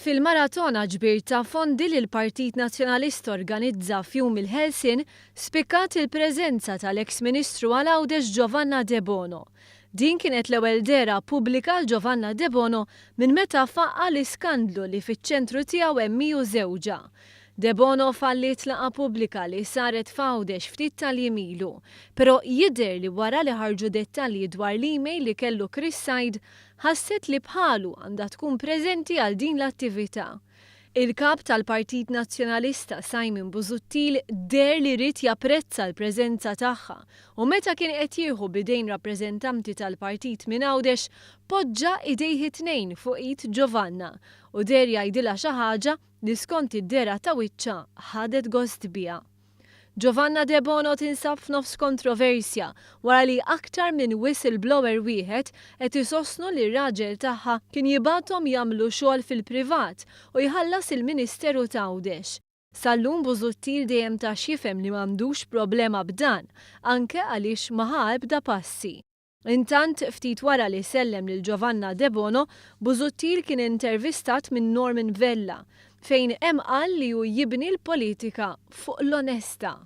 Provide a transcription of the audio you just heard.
Fil-maratona ġbir ta' fondi li l-Partit Nazzjonalista organizza f'Jum il-Ħelsien, spikkat il-preżenza tal-eks Ministru għal Għawdex Giovanna Debono. Din kienet l-ewwel dehra pubblika għal Giovanna Debono minn meta faqqa' l-iskandlu li fiċ-ċentru tiegħu hemm hi u żewġha. Debono falliet laqgħa pubblika li saret f'Għawdex ftit tal-jiem ilu. Però jidher li wara li ħarġu dettalji dwar l-email li kellu Chris Said, ħasset li bħalu għandha tkun preżenti għal din l-attività. Il-Kap tal-Partit Nazzjonalista Simon Busuttil deher li ried japprezza l-preżenza tagħha u meta kien qed jieħu b'idejn rappreżentanti tal-partit minn Għawdex poġġa idejh it-tnejn fuq id Giovanna u deher jgħidilha xi ħaġa li skont id-dehra ta' wiċċha ħadet gost biha. Giovanna Debono tinsab f'nofs kontroversja wara li aktar minn whistleblower wieħed qed isostnu li r-raġel tagħha kien jibgħathom jagħmlu xogħol fil-privat u jħallas il-Ministeru t'Għawdex. Sal-lum Busuttil dejjem ta x'jifhem li m'għandux problema b'dan, anke għaliex ma ħa ebda passi. Intant, ftit wara li sellem lil Giovanna Debono, Busuttil kien intervistat minn Norman Vella, fejn hemm qal li hu jibni l-politika fuq l-onestà.